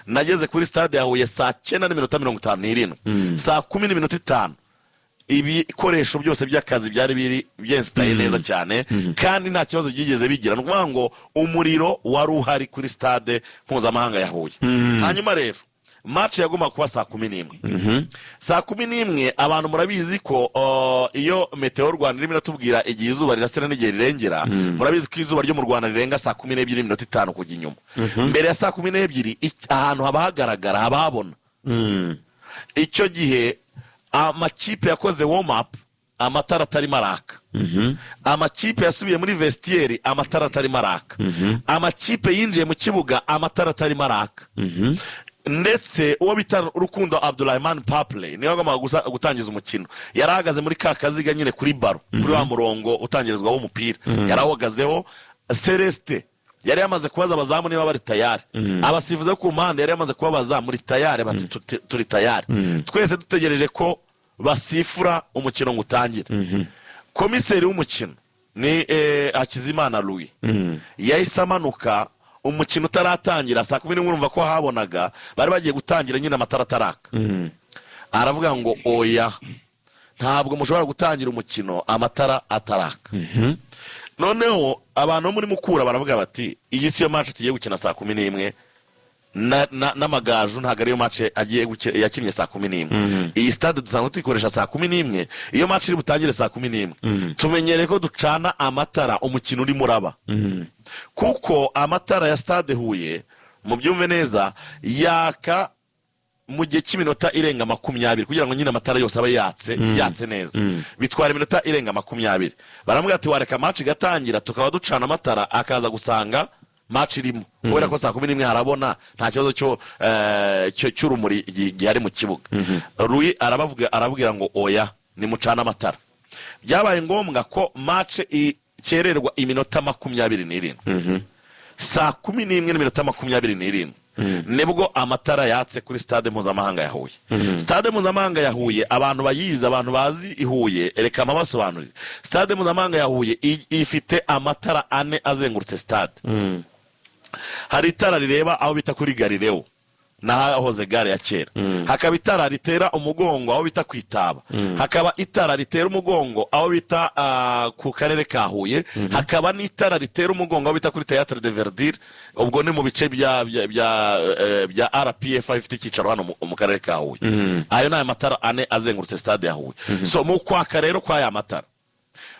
Nageze kuri stade ya Huye saa 9:57. Saa 10:05 ibikoresho byose by'akazi byari biri byensitaye neza cyane, kandi nta kibazo byigeze bigira. Ni ukuvuga ngo umuriro wari uhari kuri Stade Mpuzamahanga ya Huye. Hanyuma rero match yagomba kuba saa 11. Saa 11, abantu murabizi ko iyo Meteo Rwanda irimo iratubwira igihe izuba rirasira n'igihe rirengera, murabizi ko izuba ryo mu Rwanda rirenga saa 12:05 kujya inyuma. Mbere ya saa 12 ahantu haba hagaragara, haba habona. Icyo gihe amakipe yakoze warm up amatara atarimo araka, amakipe yasubiye muri vestiaire amatara atarimo araka, amakipe yinjiye mu kibuga amatara atarimo araka. Ndetse uwo bita Rukundo Abdulrahman Paple niwe wagombaga gutangiza umukino. Yari ahagaze muri ka kaziga nyine kuri baro, kuri wa murongo utangirizwaho umupira, yari awuhagazeho. Celestin yari yamaze kubaza abazamu niba bari tayari, abasifuzi bo ku mpande yari yamaze kubabaza: "Muri tayari?" Bati: "Turi tayari." Twese dutegereje ko basifura umukino ngo utangire. Komiseri w'umukino ni Hakizimana Louis, yahise amanuka umukino utaratangira saa 11. Urumva ko habonaga, bari bagiye gutangira nyine amatara ataraka. Aravuga ngo: "Oya, ntabwo mushobora gutangira umukino amatara ataraka." Noneho abantu bo muri Mukura baravuga bati: "Iyi si yo match tugiye gukina saa 11 n'Amagaju, ntabwo ariyo match agiye yakinnye saa 11. Iyi stade dusanzwe tuyikoresha saa 11. Iyo match iri butangire saa 11, tumenyereye ko ducana amatara umukino urimo uraba, kuko amatara ya Stade Huye, mubyumve neza, yaka mu gihe cy'iminota irenga 20. Kugira ngo nyine amatara yose abe yatse, yatse neza, bitwara iminota irenga 20." Baramubwira ati: "Wareka match igatangira, tukaba ducana amatara, akaza gusanga match irimo, kubera ko saa 11 harabona, nta kibazo cy'urumuri gihari mu kibuga." Louis arabavuga, arababwira ngo: "Oya, nimucane amatara." Byabaye ngombwa ko match ikererwa iminota 27. Saa 11:27 nibwo amatara yatse kuri Stade Mpuzamahanga ya Huye. Stade Mpuzamahanga ya Huye, abantu bayizi, abantu bazi i Huye, reka mpabasobanurire. Stade Mpuzamahanga ya Huye ifite amatara ane azengurutse stade. Hari itara rireba aho bita kuri Galileo n'ahahoze gare ya kera, hakaba itara ritera umugongo aho bita ku Itaba, hakaba itara ritera umugongo aho bita ku karere ka Huye, hakaba n'itara ritera umugongo aho bita kuri Théâtre de Verdure. Ubwo ni mu bice bya RPF, aho ifite icyicaro hano mu karere ka Huye. Ayo ni aya matara ane azengurutse stade ya Huye. So mu kwaka rero kw'aya matara,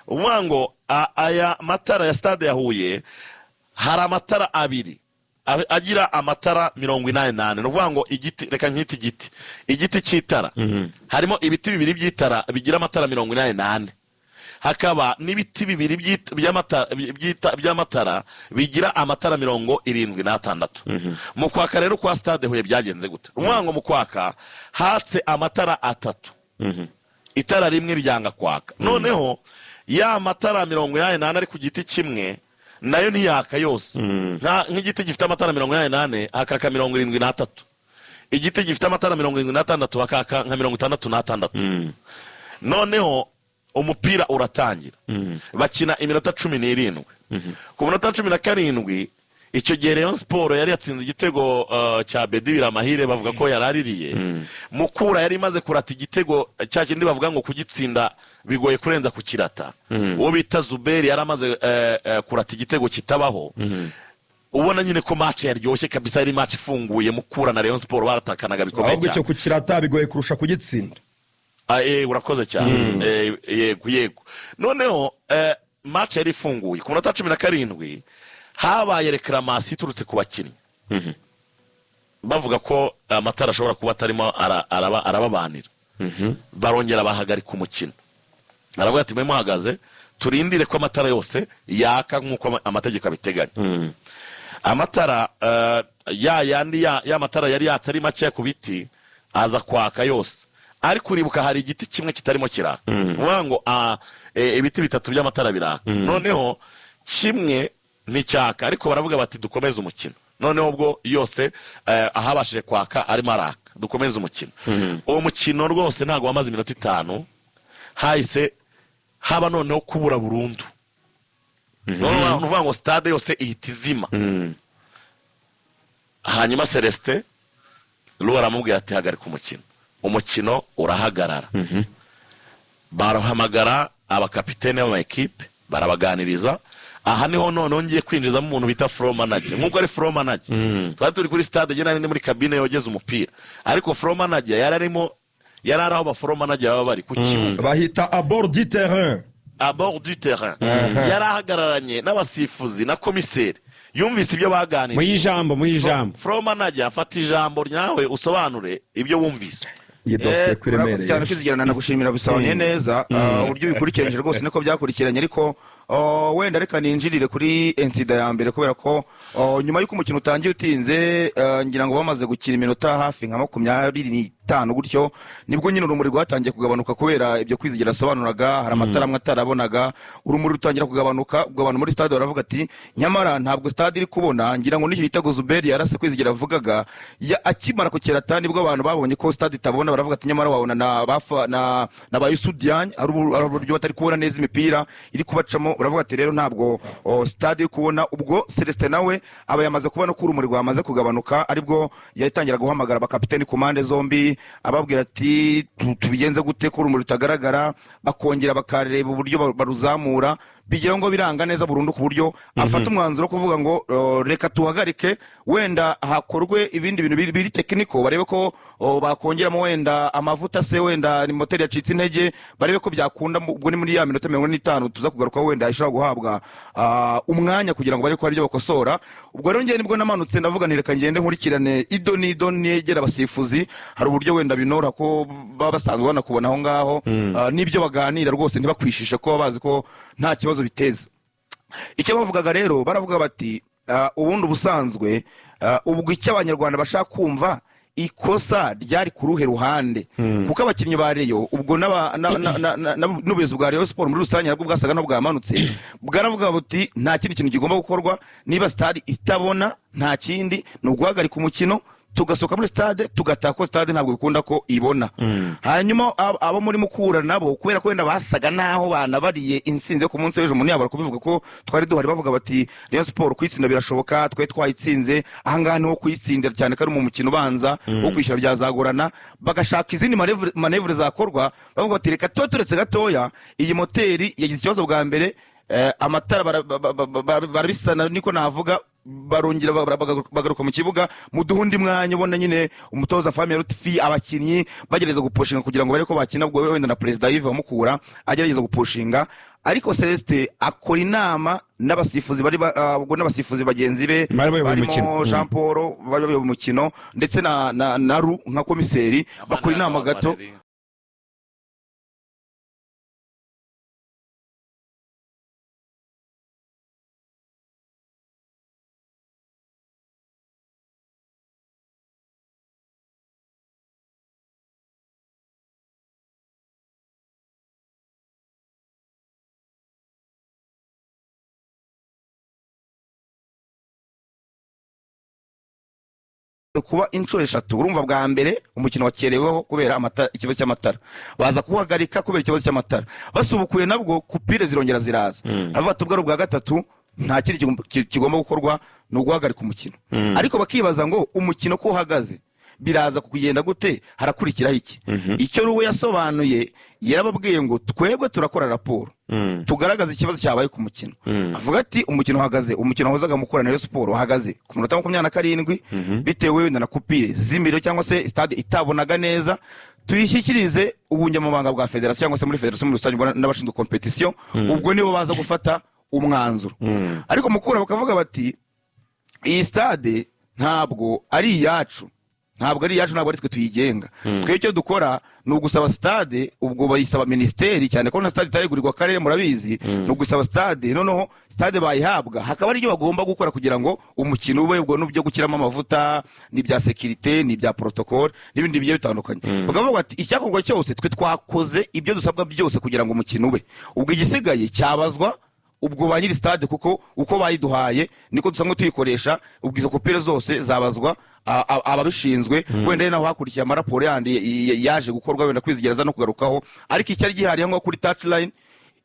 uvuga ngo aya matara ya stade ya Huye, hari amatara abiri agira amatara 84. Ni ukuvuga ngo igiti, reka nkite igiti, igiti cy'itara, harimo ibiti bibiri by'itara bigira amatara 84, hakaba n'ibiti bibiri by'amatara bigira amatara 76. Mu kwaka rero kwa Stade Huye byagenze gute? Ni ukuvuga ngo mu kwaka hatse amatara atatu, itara rimwe ryanga kwaka. Noneho ya matara 84 ari ku giti kimwe nayo ntiyaka yose. Nk'igiti gifite amatara 84, hakaka 73. Igiti gifite amatara 76, hakaka nka 66. Noneho umupira uratangira, bakina iminota 17. Ku minota 17, icyo gihe Rayon Sport yari yatsinze igitego cya Bedi Biramahire, bavuga ko yaraririye. Mukura yari imaze kurata igitego cya kindi bavuga ngo kugitsinda bigoye kurenza kukirata. Uwo bita Zuberi yari amaze kurata igitego kitabaho. Ubona nyine ko match yaryoshye kabisa, yari match ifunguye. Mukura na Rayon Sport baratakanaga bikomeye Ahubwo icyo cyane. kukirata bigoye kurusha kugitsinda. Ah, urakoze cyane. Yego. Noneho match yari ifunguye. Ku munota 17 habaye réclamation iturutse ku bakinnyi, bavuga ko amatara ashobora kuba atarimo arababanira. Barongera bahagarika umukino, baravuga ati: "Mwe muhagaze, turindire ko amatara yose yaka nk'uko amategeko abiteganya." Amatara ya yandi ya matara yari yatse ari makeya ku biti aza kwaka yose, ariko uribuka hari igiti kimwe kitarimo kiraka. Ni ukuvuga ngo ibiti bitatu by'amatara biraka, noneho kimwe nticyaka, ariko baravuga bati: "Dukomeze umukino." Noneho ubwo yose ahabashije kwaka arimo araka, dukomeze umukino. Uwo mukino rwose ntabwo wamaze iminota 5, hahise haba noneho kubura burundu. Noneho ni ukuvuga ngo stade yose ihita izima. Hanyuma Celestin Ruwa aramubwira ati hagarika umukino. Umukino urahagarara, barahamagara abakapitene b'amakipe barabaganiriza. Aha niho noneho ngiye kwinjizamo umuntu bita floor manager. Nk'uko ari floor manager, twari turi kuri stade, njye nari ndi muri cabine yogeza umupira, ariko floor manager yari arimo, yari ari aho ba floor manager baba bari ku kibuga. Bahita à bord du terrain. À bord du terrain, yari ahagararanye n'abasifuzi na komiseri. Yumvise ibyo baganiriye. Mu ijambo, mu ijambo. Floor manager, afata ijambo ryawe usobanure ibyo wumvise. Iyi dosiye ko Urakoze iremereye. cyane kwizigirana, nagushimira, bisobanuye neza. Uburyo bikurikiranyije rwose niko byakurikiranye, ariko wenda reka ninjirire kuri incident ya mbere, kubera ko nyuma y'uko umukino utangiye utinze, ngira ngo bamaze gukina iminota hafi nka 25 gutyo, nibwo nyine urumuri rwatangiye kugabanuka kubera ibyo Kwizigira asobanuraga. Hari amatara amwe atarabonaga, urumuri rutangira kugabanuka. Ubwo abantu muri stade baravuga ati nyamara ntabwo stade iri kubona. Ngira ngo n'icyo gitego Zuberi yarase Kwizigira avugaga, akimara kukirata nibwo abantu babonye ko stade itabona. Baravuga ati nyamara wabona na bafa na ba Youssou Diagne hari uburyo batari kubona neza, imipira iri kubacamo. Baravuga ati rero ntabwo stade iri kubona. Ubwo Celestin nawe aba yamaze kubona ko urumuri rwamaze kugabanuka, aribwo yatangira guhamagara abakapiteni ku mpande zombi, ababwira ati tubigenze gute ko urumuri rutagaragara? Bakongera bakareba uburyo baruzamura, bigira ngo biranga neza burundu, ku buryo afata umwanzuro wo kuvuga ngo reka tuhagarike, wenda hakorwe ibindi bintu biri technical, barebe ko bakongeramo wenda amavuta se, wenda ni moteri yacitse intege, barebe ko byakunda. Ubwo ni muri ya minota 45 tuza kugaruka, wenda ishobora guhabwa umwanya kugira ngo barebe ko hari ibyo bakosora. Ubwo rero njyewe nibwo namanutse, ndavuga nti reka ngende nkurikirane ido n'ido, negera abasifuzi. Hari uburyo wenda binora ko baba basanzwe banakubona aho ngaho, n'ibyo baganira rwose ntibakwishishe, ko baba bazi ko nta kibazo biteza. Icyo bavugaga rero, baravuga bati ubundi ubusanzwe, ubwo icyo Abanyarwanda bashaka kumva, ikosa ryari ku ruhe ruhande? Kuko abakinnyi ba Rayon, ubwo n'ubuyobozi bwa Rayon Sport muri rusange nabwo bwasaga n'ubwamanutse, bwaravuga buti nta kindi kintu kigomba gukorwa, niba stade itabona nta kindi, ni uguhagarika umukino, tugasohoka muri stade tugataha, ko stade ntabwo bikunda ko ibona. Hanyuma abo muri Mukura nabo, kubera ko wenda basaga naho banabariye intsinzi yo ku munsi w'ejo, umuntu yabura kubivuga ko twari duhari, bavuga bati Rayon Sport kuyitsinda birashoboka, twe twayitsinze, ahangaha niho kuyitsindira, cyane ko ari mu mukino ubanza wo kwishyura byazagorana. Bagashaka izindi manœuvre zakorwa, bavuga bati reka tuba turetse gatoya, iyi moteri yagize ikibazo bwa mbere, amatara barabisana, niko navuga, barongera bagaruka mu kibuga, muduha undi mwanya. Ubona nyine umutoza Afahmia Lotfi, abakinnyi bagerageza gupushinga kugira ngo barebe ko bakina. Ubwo wenda na perezida Yves Mukura agerageza gupushinga, ariko Celestin akora inama n'abasifuzi bari ubwo n'abasifuzi bagenzi be bari bayoboye barimo umukino. Jean Paul bari bayoboye umukino, ndetse na Ru nka komiseri, bakora inama gato. Kuba inshuro eshatu, urumva bwa mbere umukino wakereweho kubera amatara, ikibazo cy'amatara, baza kuwuhagarika kubera ikibazo cy'amatara, basubukuye nabwo coupure zirongera ziraza. Aravuga ati ubwo ari ubwa gatatu, nta kindi kigomba gukorwa, ni uguhagarika umukino. Ariko bakibaza ngo umukino ko uhagaze biraza kugenda gute, harakurikiraho iki? Icyo Ruwe yasobanuye, yarababwiye ngo twebwe turakora raporo tugaragaza ikibazo cyabaye ku mukino. Avuga ati umukino uhagaze, umukino wahozaga Mukura na Rayon Sport uhagaze ku minota 27 bitewe wenda na coupure z'imiriro cyangwa se stade itabonaga neza, tuyishyikirize ubunyamabanga bwa federasiyo cyangwa se muri federasiyo muri rusange n'abashinzwe compétition, ubwo nibo baza gufata umwanzuro. Ariko Mukura bakavuga bati iyi stade ntabwo ari iyacu, ntabwo ari iyacu, ntabwo ari twe tuyigenga. Twe icyo dukora ni ugusaba stade, ubwo bayisaba minisiteri, cyane ko na stade itaregurirwa akarere murabizi, ni ugusaba stade. Noneho stade bayihabwa, hakaba ari ibyo bagomba gukora kugira ngo umukino ube, ubwo n'ibyo gushyiramo amavuta, n'ibya sécurité, n'ibya protocole, n'ibindi bigiye bitandukanye. Bakavuga bati icyakorwa cyose twe twakoze ibyo dusabwa byose kugira ngo umukino ube, ubwo igisigaye cyabazwa ubwo ba nyiri stade, kuko uko bayiduhaye niko dusanzwe tuyikoresha, ubwo izo coupure zose zabazwa ababishinzwe. Wenda ari naho hakurikiye amaraporo yandi yaje gukorwa, wenda kwizigereza no kugarukaho, ariko icyari gihari aho ngaho kuri touchline.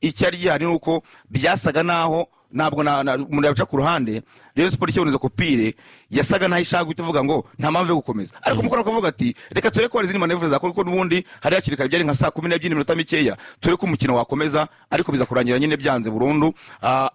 Icyari gihari ni uko byasaga naho ntabwo umuntu yabica ku ruhande. Rayon Sport ikiboneza coupure yasaga naho ishaka guhita ivuga ngo nta mpamvu yo gukomeza, ariko Mukura akavuga ati reka tureke ko hari izindi manœuvre zakora, kuko n'ubundi hari hakiri kare, byari nka saa 12 n'iminota mikeya, tureke ko umukino wakomeza, ariko biza kurangira nyine byanze burundu.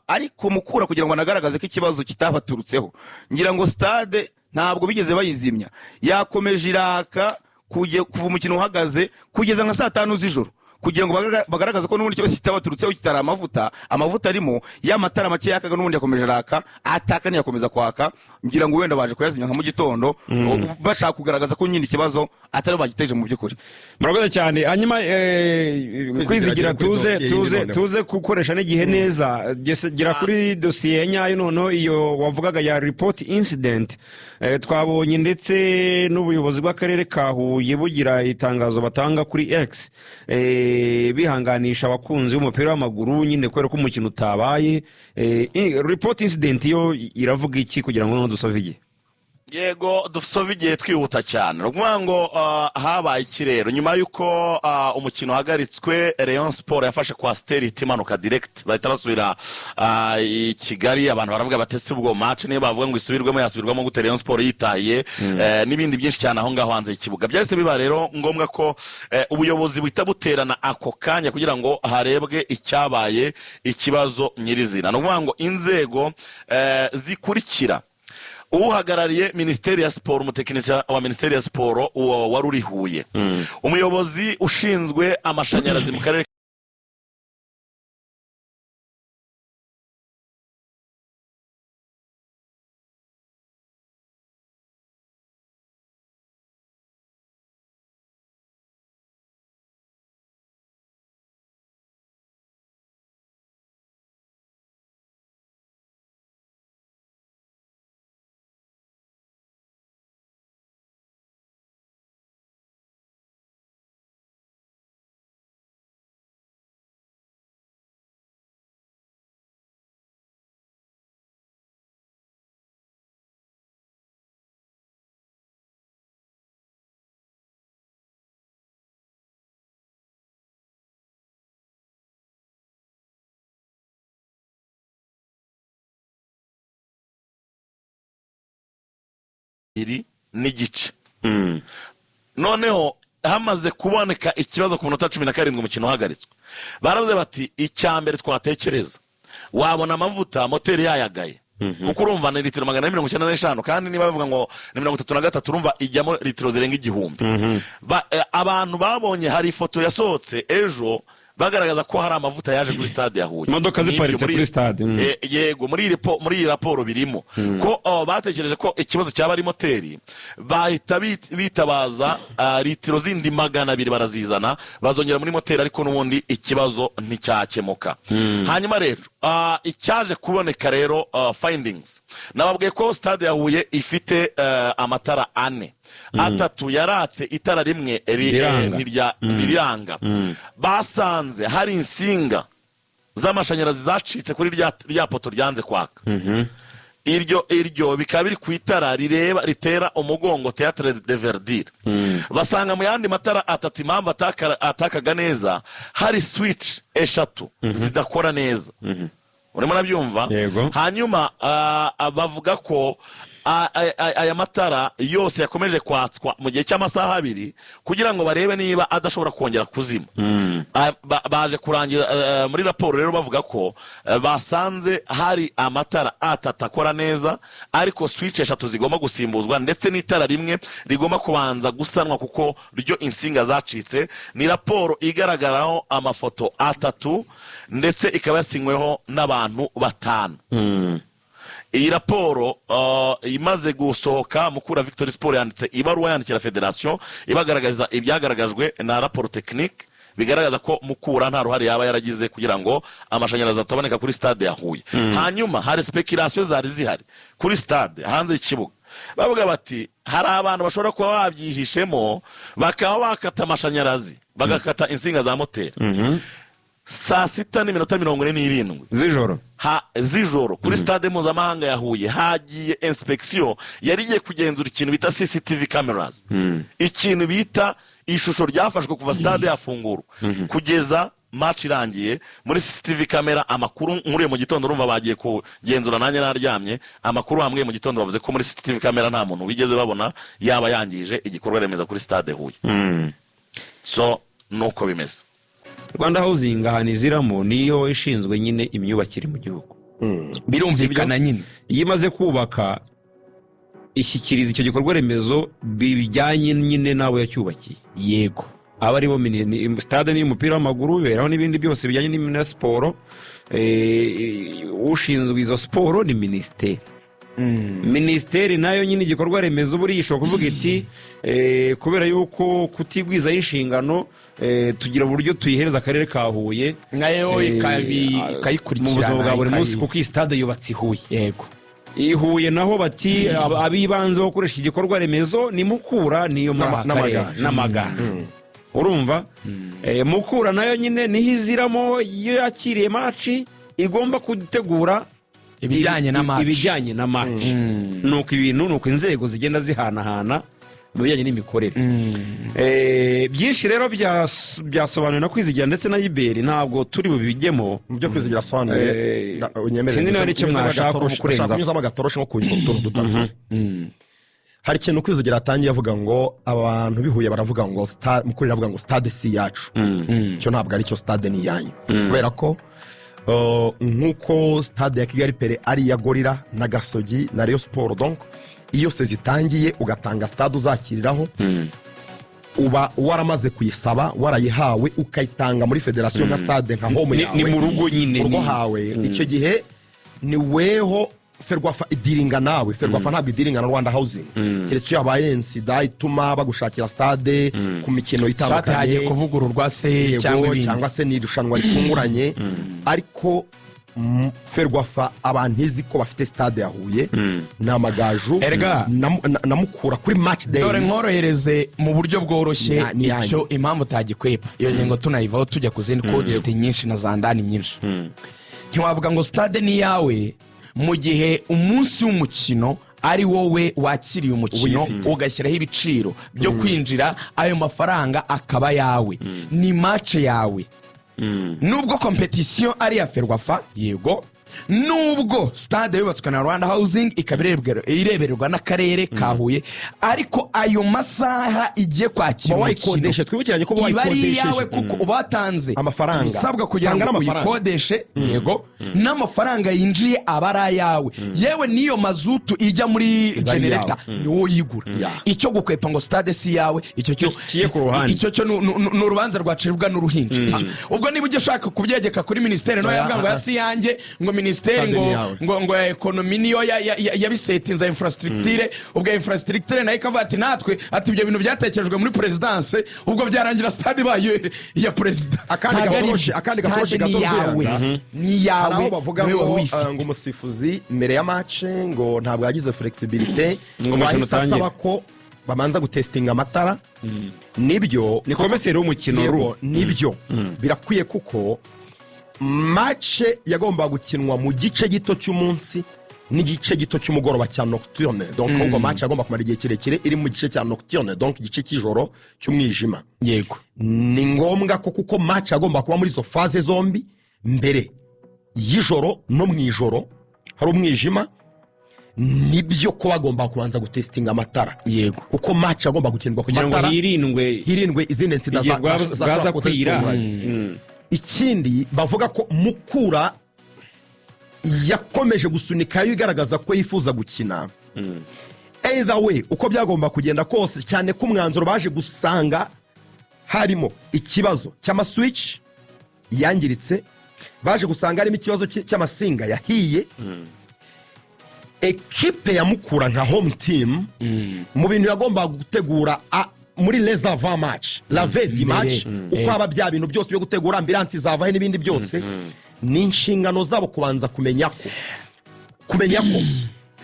Ariko Mukura kugira ngo anagaragaze ko ikibazo kitabaturutseho, ngira ngo stade ntabwo bigeze bayizimya, yakomeje iraka kuva umukino uhagaze kugeza nka saa 5 z'ijoro, kugira ngo bagaragaze ko n'ubundi ikibazo kitabaturutseho, kitari amavuta. Amavuta arimo ya matara make yakaga n'ubundi yakomeje araka, ataka ntiyakomeza kwaka. Ngira ngo wenda baje kuyazimya nka mu gitondo, bashaka kugaragaza ko nyine ikibazo atari bo bagiteje mu by'ukuri. Murakoze cyane. Hanyuma Kwizigira, agera kuri tuze dosiye yindi tuze noneho. Tuze gukoresha n'igihe neza. Gera kuri dosiye nyayo noneho, iyo wavugaga ya report incident. Twabonye ndetse n'ubuyobozi bw'akarere ka Huye bugira itangazo batanga kuri X, bihanganisha abakunzi b'umupira w'amaguru nyine kubera ko umukino utabaye. Report incident yo iravuga iki, kugira ngo noneho dusove igihe? Yego, dusove igihe twihuta cyane. Ni ukuvuga ngo habaye iki rero? Nyuma y'uko umukino uhagaritswe, Rayon Sport yafashe coaster ihita imanuka direct, bahita basubira i Kigali. Abantu baravuga bati ese ubwo match niyo bavuga ngo isubirwemo, yasubirwamo gute Rayon Sport yitahiye? N'ibindi byinshi cyane aho ngaho hanze y'ikibuga. Byahise biba rero ngombwa ko ubuyobozi buhita buterana ako kanya kugira ngo harebwe icyabaye, ikibazo nyirizina. Ni ukuvuga ngo inzego zikurikira: uhagarariye Minisiteri ya Siporo, umutekinisiye wa Minisiteri ya Siporo uwo wari uri Huye, umuyobozi ushinzwe amashanyarazi mu karere 2 n'igice. Noneho hamaze kuboneka ikibazo ku minota 17 umukino uhagaritswe, baravuze bati icya mbere twatekereza, wabona amavuta moteri yayagaye, kuko urumva ni litiro 495, kandi niba bavuga ngo ni 33, urumva ijyamo litiro zirenga 1000. Abantu babonye hari ifoto yasohotse ejo bagaragaza ko hari amavuta yaje kuri stade ya Huye. Imodoka N'ibyo ziparitse kuri stade. Yego, muri iyi raporo birimo ko batekereje ko ikibazo cyaba ari moteri, bahita bitabaza litiro zindi 200, barazizana, bazongera muri moteri, ariko n'ubundi ikibazo nticyakemuka. Hanyuma rero icyaje kuboneka rero, findings, nababwiye ko stade ya Huye ifite amatara ane, atatu yaratse, itara rimwe Riranga. Ntiriranga. Basanze hari insinga z'amashanyarazi zacitse kuri rya poto ryanze kwaka. Iryo bikaba biri ku itara rireba, ritera umugongo Théâtre de Verdure. Basanga mu yandi matara atatu, impamvu atakaga neza, hari switch eshatu zidakora neza. Urimo urabyumva? Yego. Hanyuma bavuga ko aya matara yose yakomeje kwatswa mu gihe cy'amasaha 2 kugira ngo barebe niba adashobora kongera kuzima. Baje kurangira muri raporo rero bavuga ko basanze hari amatara atatu akora neza, ariko switch eshatu zigomba gusimbuzwa, ndetse n'itara rimwe rigomba kubanza gusanwa kuko ryo insinga zacitse. Ni raporo igaragaraho amafoto atatu, ndetse ikaba yasinyweho n'abantu batanu. Iyi raporo imaze gusohoka, Mukura Victory Sport yanditse ibaruwa yandikira federasiyo, ibagaragaza ibyagaragajwe na raporo technique, bigaragaza ko Mukura nta ruhare yaba yaragize kugira ngo amashanyarazi ataboneka kuri stade ya Huye. Hanyuma hari spéculation zari zihari kuri stade hanze y'ikibuga, bavuga bati hari abantu bashobora kuba babyihishemo, bakaba bakata amashanyarazi, bagakata insinga za moteri. Saa 6:47 z'ijoro z'ijoro, kuri stade mpuzamahanga ya Huye hagiye inspection yari igiye kugenzura ikintu bita CCTV cameras, ikintu bita ishusho ryafashwe kuva stade yafungurwa kugeza Match irangiye, muri CCTV camera, amakuru nkuriye mu gitondo, urumva bagiye kugenzura, nanjye naryamye, amakuru bambwiye mu gitondo, bavuze ko muri CCTV camera nta muntu wigeze babona yaba yangije igikorwa remezo kuri stade Huye. So nuko bimeze. Rwanda Housing, ahantu iziramo, niyo ishinzwe nyine imyubakire mu gihugu. Birumvikana nyine. Iyo imaze kubaka, ishyikiriza icyo gikorwa remezo bijyanye nyine n'abo yacyubakiye. Aba aribo stade ni umupira w'amaguru, biberaho n'ibindi byose bijyanye na siporo. Ushinzwe izo siporo ni minisiteri. Minisiteri nayo nyine igikorwa remezo buriya ishobora kuvuga iti kubera yuko kutigwizaho inshingano, tugira uburyo tuyihereza akarere ka Huye, nayo ikayikurikirana, mu buzima bwa buri munsi, kuko iyi stade yubatse i Huye. I Huye naho bati abibanze bakoresha igikorwa remezo ni Mukura, niyo muri aka karere. N'Amagaju. N'Amagaju. Urumva, Mukura nayo nyine niho iziramo. Iyo yakiriye match igomba gutegura ibijyanye na match. Ibijyanye na match. Nuko ibintu, nuko inzego zigenda zihanahana mu bijyanye n'imikorere. Byinshi rero byasobanuwe na Kwizigira ndetse na Iberi, ntabwo turi bubijyemo. Mu byo Kwizigira asobanuye, unyemerere sinzi niba hari icyo kunyuzamo mwashaka kurenzaho. ndashaka kunyuzamo agatoroshi nko ku tuntu dutatu. Hari ikintu Kwizigira atangiye avuga ngo abantu bihuye baravuga ngo Mukuru iravuga ngo stade si iyacu. Icyo ntabwo ari cyo, stade ni iyanyu, kubera ko nk'uko stade ya Kigali Pele ari iya Gorilla na Gasogi na Rayon Sport, donc iyo se zitangiye ugatanga stade uzakiriraho, uba waramaze kuyisaba, warayihawe, ukayitanga muri federasiyo nka stade, nka home yawe. Ni mu rugo nyine, Mu rugo hawe. Icyo gihe ni weho Ferwafa idiringa nawe. Ferwafa ntabwo idiringa na Rwanda Housing, keretse iyo habaye incident ituma bagushakira stade ku mikino Swate itandukanye, hagiye kuvugururwa se, yego, cyangwa ibindi. Cyangwa se ni irushanwa ritunguranye. Ariko Ferwafa, abantu izi ko bafite stade ya Huye ni Amagaju Erega. na Mukura kuri match days. Dore nkorohereze mu buryo bworoshye. Ni yanyu. Icyo impamvu utagikwepa iyo ngingo, tunayivaho tujya ku zindi, kuko dufite nyinshi na za ndani nyinshi. Ntiwavuga ngo stade ni iyawe mu gihe umunsi w'umukino ari wowe wakiriye umukino, ugashyiraho ibiciro byo kwinjira, ayo mafaranga akaba ayawe, ni match yawe. Nubwo compétition ari iya Ferwafa, yego, nubwo stade yubatswe na Rwanda Housing, ikaba irebererwa n'akarere ka Huye, ariko ayo masaha igiye kwakira Uba umukino wayikodeshe, twibukiranye ko uba iba ari wayikodesheje. iyawe, kuko uba watanze Amafaranga. ibisabwa kugira Tanga ngo n'amafaranga. uyikodeshe. Yego, n'amafaranga yinjiye aba ari ayawe, yewe n'iyo mazutu ijya muri ari generator iyawe. ni wowe uyigura. Icyo gukwepa ngo stade si iyawe, icyo cyo Kiye ku ruhande. icyo cyo ni urubanza rwacibwa n'uruhinja. Ubwo niba ujya ushaka kubyegeka kuri minisiteri nawe, yavuga ngo si iyanjye, ngo minisiteri Stade ngo ni iyawe. ngo ya économie niyo yabisetinza infrastructure. Ubwo infrastructure nayo ikavuga ati natwe, ati ibyo bintu byatekerejwe muri perezidanse. Ubwo byarangira stade ibaye iya perezida. Akandi Ntabwo ari gatoroshi- ibyo. Akandi gatoroshi Stade ni gato iyawe, rwiyanga. ni iyawe, Hari aho bavuga niwe ngo wari uyifite. ngo umusifuzi mbere ya match ngo ntabwo yagize flexibilité, Ngo umukino wahise utangire. asaba ko bamanza gutesitinga amatara. Nibyo. Ni komiseri w'umukino. Yego, nibyo, birakwiye, kuko match yagombaga gukinwa mu gice gito cy'umunsi n'igice gito cy'umugoroba cya nocturne. Donc ahubwo match yagomba kumara igihe kirekire iri mu gice cya nocturne, donc igice cy'ijoro cy'umwijima. Ni ngombwa ko, kuko match yagomba kuba muri izo phase zombi, mbere y'ijoro no mu ijoro hari umwijima, nibyo ko bagomba kubanza gutesitinga amatara, kuko match yagomba gukinirwa ku Kugira ngo matara, hirindwe hirindwe izindi incident igihe bwaza zashobora kuza kwira. zitunguranye. Ikindi bavuga ko Mukura yakomeje gusunika yo igaragaza ko yifuza gukina. Either way, uko byagomba kugenda kose, cyane ko umwanzuro baje gusanga harimo ikibazo cy'ama switch yangiritse, baje gusanga harimo ikibazo cy'amasinga yahiye. Ekipe ya Mukura nka home team, mu bintu yagombaga gutegura muri les avant match, la veille du match, uko haba bya bintu byose byo gutegura ambulance zavahe n'ibindi byose, ni inshingano zabo kubanza kumenya ko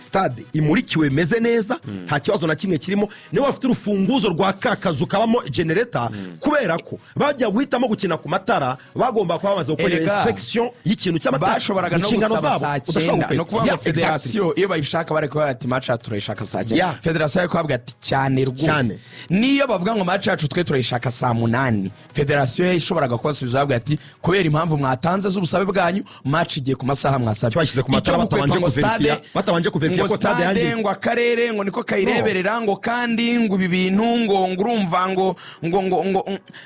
Stade imurikiwe, imeze neza, nta kibazo na kimwe kirimo. Niba bafite urufunguzo rwa ka kazu kabamo generator, kubera ko bajya guhitamo gukina ku matara, bagomba kuba bamaze gukora Erega, inspection y'ikintu cy'amatara. Bashoboraga no Inshingano gusaba zabo, saa udashobora 9. gukwepa. No kuvuga ngo federasiyo iyo bayishaka bari kuvuga ati: "Match yacu turayishaka saa 9." Federasiyo yari kubavuga ati: "Cyane rwose." Cyane. Niyo bavuga ngo match yacu twe turayishaka saa 8, federasiyo yashoboraga kubasubiza bavuga ati: "Kubera impamvu mwatanze z'ubusabe bwanyu, match igiye ku masaha mwasabye." Bashyize ku matara Icyo gukwepa batabanje ngo kuverifiya, batabanje kuverifiya ngo ko stade stade yangiritse. ngo akarere ngo niko kayireberera, ngo kandi ngo ibi bintu ngo urumva ngo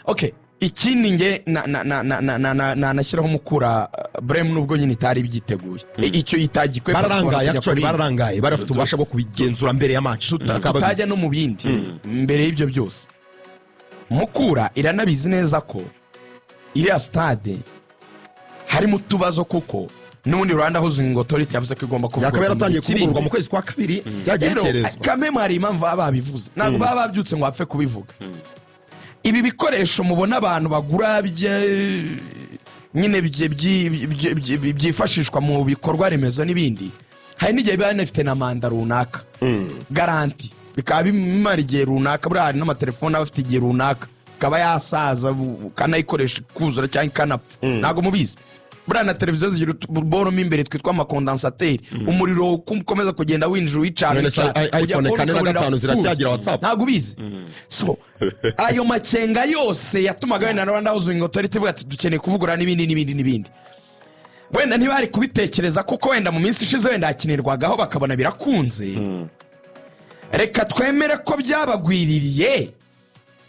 okay. Ikindi nge na na na na na na na na nashyiraho Mukura blame, nubwo nyine itari byiteguye, icyo itagikwepa. Bararangaye. Kujya Actually, kuri- bararangaye. Bari bafite ububasha bwo kubigenzura mbere ya match. Tutajya no mu bindi mbere y'ibyo byose, Mukura iranabizi neza ko iriya stade harimo utubazo, kuko n'ubundi Rwanda Housing Authority yavuze ko igomba Yakaba kuvugururwa mu yaratangiye gihe kiri kuvugururwa mu imbere. kwezi kwa kabiri, byagiye Rero, bikerezwa. Kameme, hari impamvu baba babivuze. Ntabwo baba babyutse ngo bapfe kubivuga. Ibi bikoresho mubona abantu bagura nyine byifashishwa mu bikorwa remezo n'ibindi, hari n'igihe biba binafite na manda runaka, garantie, bikaba bimara igihe runaka. Buriya hari n'amatelefone aba afite igihe runaka, ikaba yasaza, ukanayikoresha ikuzura cyangwa ikanapfa. Ntabwo mubizi? Buriya na televiziyo zigira utuboro mo imbere twitwa ama condensateur. Umuriro uko ukomeza kugenda winjira, uyicana, None se uyicana, ujya iPhone kubona 4 na ukabona 5 irapfuye. ziracyagira WhatsApp? Ntabwo ubizi? So ayo makenga yose yatumaga wenda na Rwanda Housing Authority ivuga ati: "Dukeneye kuvugurura n'ibindi n'ibindi n'ibindi." Wenda ntibari kubitekereza, kuko wenda mu minsi ishize wenda hakinirwagaho bakabona birakunze. Reka twemere ko byabagwiririye,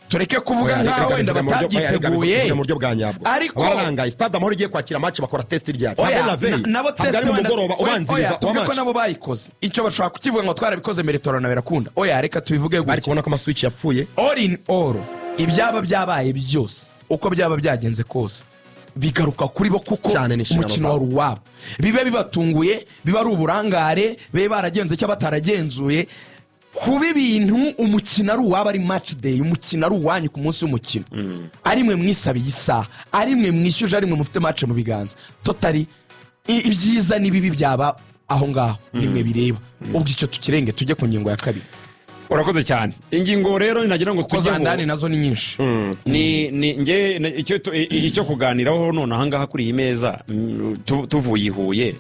tureke kuvuga Oya, nkaho reka wenda bivuge mu buryo- oya, reka batabyiteguye. bivuge mu buryo bwa nyabwo. Ariko Bararangaye. Stade Amahoro igiye kwakira match, bakora test ryari? Oya, Ntabwo ari la veille. nabo Ntabwo test ari mu wenda- mugoroba oya, ubanziriza oya, wa tuvuge ko match. nabo bayikoze, icyo bashobora kukivuga ngo twarabikoze mbere torona birakunda. Oya, reka tubivuge Bari gutya. kubona ko ama switch yapfuye. All in all, ibyaba byabaye byose, uko byaba byagenze kose, bigaruka kuri bo, kuko Cyane, ni inshingano umukino zabo. wari uwabo. Bibe bibatunguye, biba ari uburangare, bibe baragenze cyangwa bataragenzuye, kuba ibintu umukino ari uwabo, ari match day, umukino ari uwanyu ku munsi w'umukino, ari mwe mwisabiye isaha, ari mwe mwishyuje, ari mwe mufite match mu biganza totally, ibyiza n'ibibi byaba aho ngaho nimwe bireba. Ubwo icyo tukirenge, tujye ku ngingo ya kabiri. Urakoze cyane. Ingingo rero nagira ngo Kuko tujyeho za ndani nazo ni nyinshi. Ni nge icyo kuganiraho none ahangaha kuri iyi meza, tuvuye i Huye,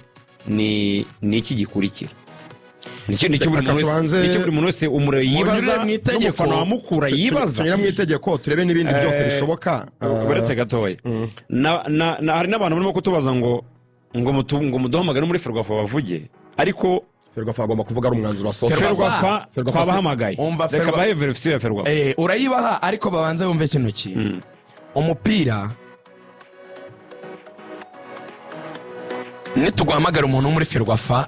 ni iki gikurikira? Nicyo buri Reka muntu wese tubanze- nicyo buri muntu wese umuriro yibaza, Munyurire mu itegeko. n'umufana wa Mukura yibaza. Tunyura mu itegeko, turebe n'ibindi byose bishoboka. Uretse gatoya, hari n'abantu barimo kutubaza ngo muduhamagare muri Ferwafa bavuge, ariko Ferwafa agomba kuvuga ari umwanzuro wasohotse. Ferwafa. Ferwafa Ferwafa. twabahamagaye. Umva, Reka bahe verisiyo ya Ferwafa. Urayibaha, ariko babanze bumve kino kintu. Umupira, nituguhamagara umuntu wo muri Ferwafa,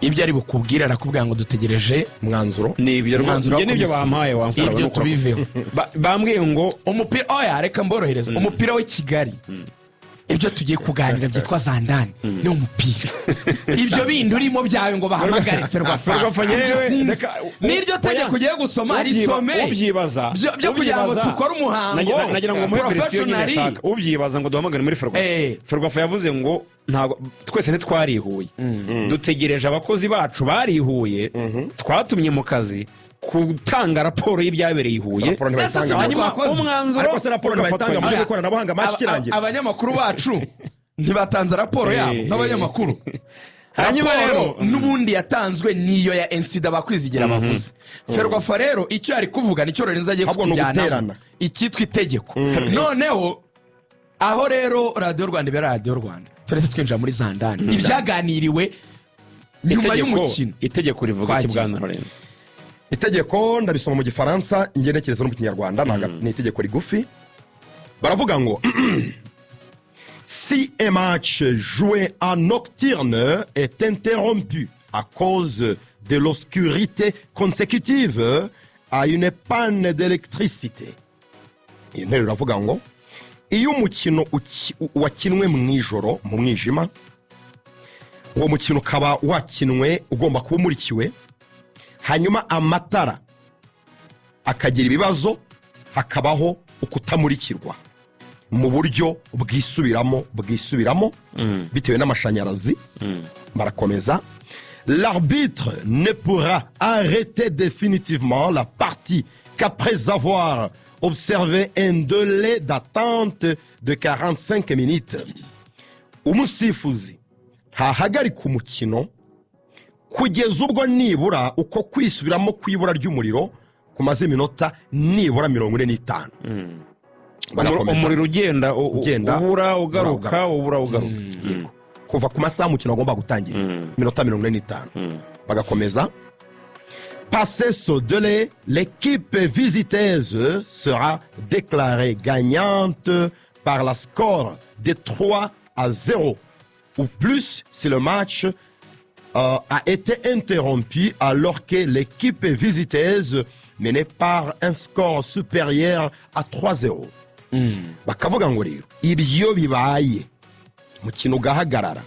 ibyo ari bukubwire, arakubwira ngo dutegereje Umwanzuro. Ni ibyo rwose. umwanzuro wa Njye nibyo komisiyo. bampaye wamfura. Ibyo tubiveho. Bambwiye ngo Umupira, oya, reka mborohereza. Umupira w'i Kigali, ibyo tugiye kuganira byitwa zandani, ni umupira. Ibyo bindi urimo byawe ngo bahamagare Ferwafa, Ferwafa nyewe, sinzi. reka- N'iryo tegeko oya, ugiye gusoma, risome. Ubyibaza Byo kugira ngo ubyibaza. dukore umuhango Nagira ngo muhe verisiyo nyine professionally. nshaka. Ubyibaza ngo duhamagare muri Ferwafa, Ferwafa yavuze ngo ntabwo twese ntitwarihuye, dutegereje abakozi bacu barihuye twatumye mu kazi gutanga raporo y'ibyabereye i Huye. Raporo ntibayitanga Ese mu- Hanyuma twakoze. umwanzuro Ariko se raporo ntibayitanga mu buryo ugafatwa. bw'ikoranabuhanga match ikirangira? Abanyamakuru bacu ntibatanze raporo yabo nk'abanyamakuru? Hanyuma Raporo rero n'ubundi yatanzwe niyo ya incident bakwizigira bavuze. Ferwafa rero icyo yari kuvuga nicyo Lorenzo agiye Ahubwo ni kutujyanamo, uguterana. icyitwa itegeko. Noneho aho rero Radiyo Rwanda ibera Radiyo Rwanda, turetse twinjira muri za ndani, ibyaganiriwe nyuma y'umukino. Itegeko rivuga iki, Twagiye. bwana Lorenzo? Itegeko ndabisoma mu Gifaransa, ngenekereza no mu Kinyarwanda. Ni itegeko rigufi. Baravuga ngo: "Si un match joué en nocturne est interrompu à cause de l'obscurité consécutive à une panne d'électricité." Iyi nteruro iravuga ngo iyo umukino wakinwe mu ijoro mu mwijima, uwo mukino ukaba wakinwe ugomba kuba umurikiwe, hanyuma amatara akagira ibibazo, hakabaho ukutamurikirwa mu buryo bwisubiramo bwisubiramo bitewe n'amashanyarazi, barakomeza. L'arbitre ne pourra arrêter définitivement la partie qu'après avoir observé un délai d'attente de 45 minutes. Umusifuzi ntahagarika umukino kugeza ubwo nibura uko kwisubiramo kw'ibura ry'umuriro kumaze iminota nibura 45. Barakomeza. Umuriro ugenda Ugenda, ubura ugaruka, ubura. Ubura ugaruka. Yego, kuva ku masaha umukino agomba gutangira, iminota 45. Bagakomeza: Passé ce délai, l'équipe visiteuse sera déclarée gagnante par la score de 3-0 ou plus si le match a été interrompu alors que l'équipe visiteuse menait par un score supérieur à 3-0. Bakavuga ngo rero ibyo bibaye, umukino ugahagarara,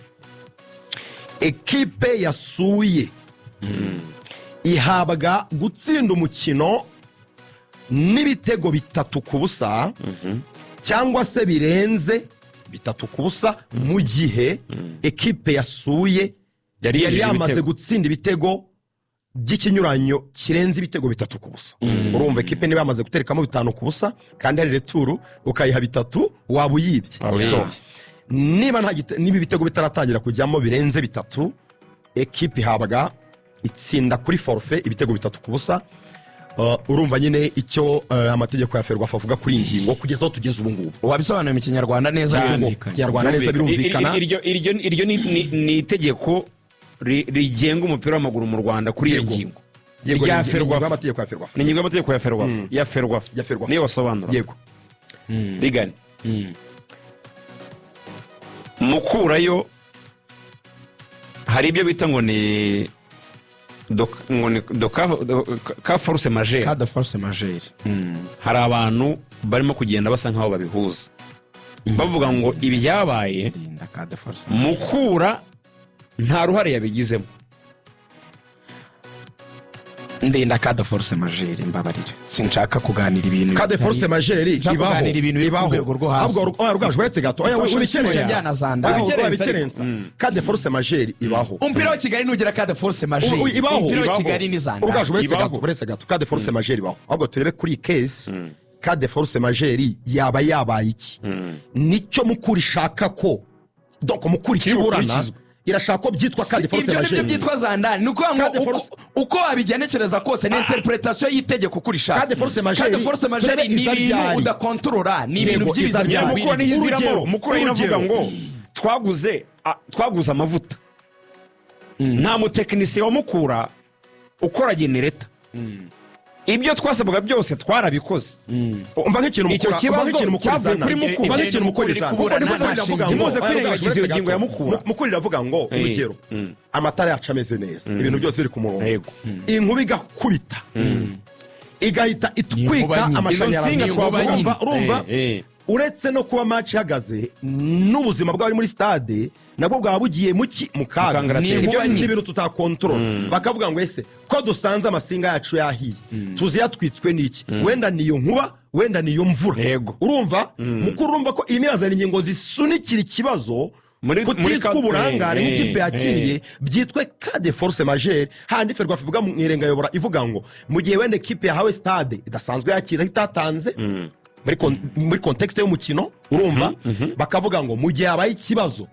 ekipe yasuye ihabwa gutsinda umukino n'ibitego 3-0 cyangwa se birenze 3-0 mu gihe ekipe yasuye Yari yari yinjije yamaze ibitego. gutsinda ibitego by'ikinyuranyo kirenze ibitego 3-0. Urumva, ekipe niba yamaze guterekamo 5-0 kandi hari retour, ukayiha bitatu, waba uyibye. Waba uyibye. So, niba nta niba ibitego bitaratangira kujyamo birenze bitatu, ekipe ihabwa itsinda kuri forfait ibitego 3-0. Urumva nyine icyo amategeko ya FERWAFA avuga kuri iyi ngingo kugeza aho tugeze ubu ngubu. Wabisobanuye mu Kinyarwanda neza, birumvikana. Kinyarwanda neza, birumvikana. Iryo ni itegeko rigenga umupira w'amaguru mu Rwanda kuri iyo Yego. ngingo Yego, rya ni ingingo FERWAFA. y'amategeko ya FERWAFA. Ni ingingo y'amategeko ya FERWAFA, ya FERWAFA. Ya FERWAFA. Niyo basobanura. Yego. Rigani mukurayo hari ibyo bita ngo ni ngo ni cas force majeure. Cas de force majeure. Hari abantu barimo kugenda basa nkaho babihuza, bavuga ngo ibyabaye Linda cas de force. Mukura nta ruhare yabigizemo. Ndinda cas de force majeure, mbabarire, sinshaka kuganira ibintu Cas de force majeure Nshaka ibaho. kuganira ibintu biri ku Ibaho. rwego rwo hasi. Ahubwo oya, Rugaju, uretse gato, oya, Ifasha ubikerensa. njyana za ndani. Oya, ubikerensa. Cas de force majeure ibaho. Umupira wa Kigali nugira cas de force majeure. Ibaho. Umupira wa Ibaho. Kigali ni za ndani. Rugaju, uretse Ibaho. gato, uretse gato. Cas de force majeure ibaho, ahubwo turebe kuri iyi case, cas de force majeure yaba yabaye iki? Nicyo Mukura ishaka ko, donc Mukura ikiburana, bukurikizwe. Irashaka ko byitwa cas de force Ibyo nibyo majeure. byitwa za ndani. Ni ukuvuga ngo Cas de force- uko wabigenekereza kose ni interpretation y'itegeko uko urishaka. Cas de force majeure- Cas de force majeure turebe ni iza ibintu ryari. udakontorora, ni ibintu Yego, by'ibiza iza ryari. Mukura byagwiriye. ntiyiziramo. Urugero, Mukura iravuga urugero. ngo twaguze amavuta, nta mutekinisiye wa Mukura ukora generator, ibyo twasabwaga byose twarabikoze. Umva nk'ikintu Icyo Mukura, umva kibazo nk'ikintu Mukura cyavuye izana. kuri Mukura. Umva nk'ikintu Mukura Mukura izana. iri kuburana Kuko nta iravuga ngo- shingiro. Ntimuze kwirengagiza iyo ngingo ya Mukura. Mukura iravuga ngo, urugero, amatara yacu ameze neza, ibintu byose biri ku murongo, Yego. inkuba igakubita, igahita itwika Inkuba nyine. amashanyarazi. Izo nsinga twavuga. Urumva, uretse no kuba match ihagaze, n'ubuzima bw'abari muri stade nabwo bwaba bugiye mu ki? Mu kaga. Kangaratete. Ibyo Ni ni ibintu tutakontorora. Bakavuga ngo ese ko dusanze amasinga yacu yahiye, tuzi yatwitswe n'iki? Wenda niyo nkuba, wenda niyo mvura. Yego. Urumva, Mukuru, urumva ko irimo irazana ingingo zisunikira ikibazo Muri kutitwa uburangare nk'ikipe yakiriye, byitwe cas de force majeure. Handi FERWAFA ivuga mu irengayobora, ivuga ngo mu gihe wenda ekipe yahawe stade idasanzwe yakira itatanze muri contexte y'umukino, urumva, bakavuga ngo mu gihe habaye ikibazo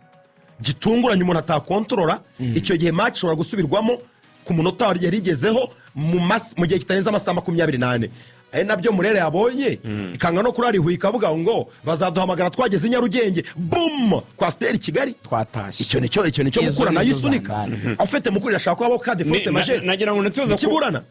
gitunguranye umuntu atakontorora, icyo gihe match ishobora gusubirwamo ku munota yari igezeho mu gihe kitarenze amasaha 24. Ari nabyo Murere yabonye, ikanga no kurara Ihuye, ikavuga ngo bazaduhamagara twageze i Nyarugenge, bum, kwasiteri Kigali. Twatashye. Icyo nicyo Izo Mukura nayo nizo isunika. zangana. Afite Mukura irashaka ko habaho cas de force majeure. Nagira ngo ntituze Ikiburana.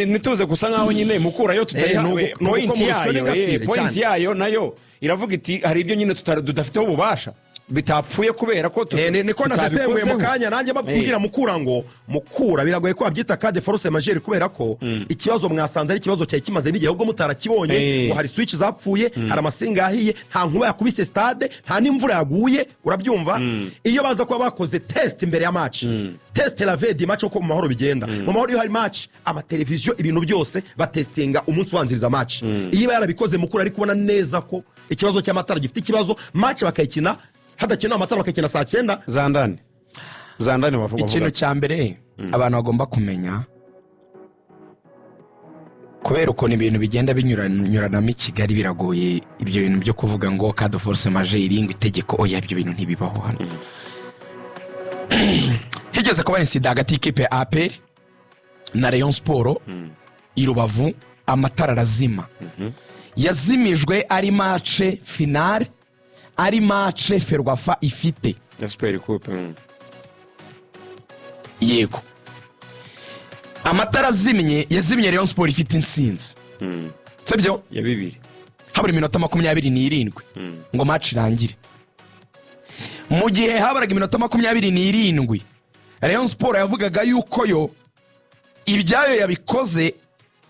Ntituze gusa nkaho nyine Mukura yo tutayiha Ni point uko mu rusyo yayo, n'ingasire point cyane. yayo nayo iravuga iti hari ibyo nyine tudafiteho ububasha, bitapfuye kubera ko Niko nasesenguye mu tutabikozeho. kanya nanjye babwira Mukura ngo Mukura biragoye ko babyita cas de force majeure, kubera ko ikibazo mwasanze ari ikibazo cyari kimaze n'igihe, ahubwo mutarakibonye, ngo hari switch zapfuye, hari amasinga yahiye, nta nkuba yakubise stade, nta n'imvura yaguye. Urabyumva, iyo baza kuba bakoze test imbere ya match, test la veille du match, uko mu Mahoro bigenda, mu Mahoro iyo hari match, amateleviziyo, ibintu byose batestinga umunsi ubanziriza match. Iyo iba yarabikoze Mukura, ari kubona neza ko ikibazo cy'amatara gifite ikibazo, match bakayikina hadakenewe amatara, bakayikina saa 9. Zandani. Zandani wavuga. Ikintu cya mbere abantu bagomba kumenya, kubera ukuntu ibintu bigenda binyuranyuranamo i Kigali, biragoye ibyo bintu byo kuvuga ngo cas de force majeure, ngo itegeko. Oya, ibyo bintu ntibibaho hano. Higeze kuba incident hagati y'ikipe ya APR na Rayon Sport i Rubavu, amatara arazima. Yazimijwe ari match finale, ari match FERWAFA ifite ya Super Coupe. Yego, amatara azimye, yazimye Rayon Sport ifite intsinzi, sibyo? Ya 2. Habura iminota 27 ngo match irangire. Mu gihe haburaga iminota 27, Rayon Sport yavugaga yuko yo ibyayo yabikoze,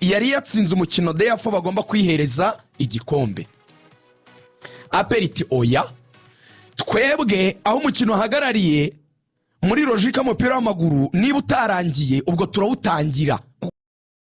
yari yatsinze umukino, therefore bagomba kwihereza igikombe. APR iti: "Oya, twebwe aho umukino uhagarariye muri logique y'umupira w'amaguru, niba utarangiye ubwo turawutangira."